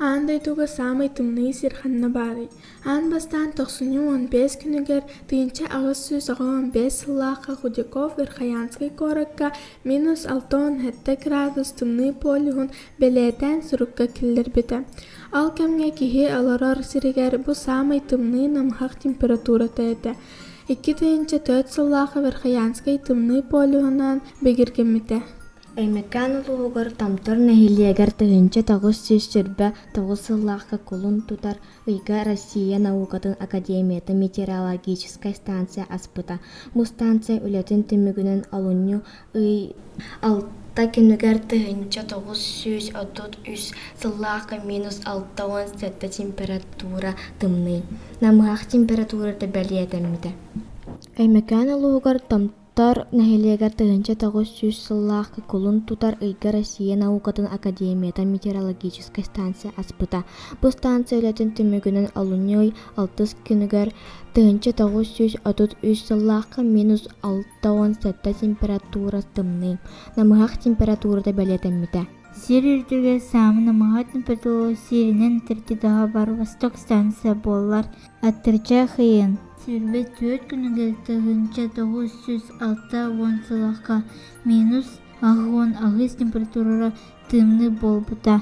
Аан дойдуга саамай тымныы сир ханна баарый? Аан бастаан тохсунньу 15 күнүгэр 1885 сыллаахха Худяков Верхоянскай куоракка минус 67 градус тымныы полюһун бэлиэтээн сурукка киллэрбитэ. Ол кэмҥэ киһи олорор сиригэр бу саамай тымныы намыһах температурата этэ. 2004 сыллаахха Верхоянскай тымныы полюһунан бигэргэммитэ. Өймөкөөн улууһугар Томтор нэһилиэгэр 1929 сыллаахха кулун тутар ыйга Россия наукатын академията метеорологическай станция аспыта. Бу станция үлэтин түмүгүнэн олунньу ый алта күнүгэр 1933 сыллаахха минус 67 температура тымныы, намыһах температурата бэлиэтэммитэ. Өймөкөөн улууһугар Томтор Тор нэһилиэгэр 1900 сыллаахха кулун тутар ыйга Россия наукатын академията метеорологическай станция аспыта. Бу станция үлэтин түмүгүнэн олунньу ый алтыс күнүгэр 1933 сыллаахха минус 67 температура тымныы, намыһах температурата бэлиэтэммитэ. Сир үрдүгэр саамай намыһах температура сиринэн Тиргидаҕа бар Восток станция буолар. Атырдьах ыйын 24 күнүгэр 1960 сыллаахха минус 88 температурара тымныы буолбута.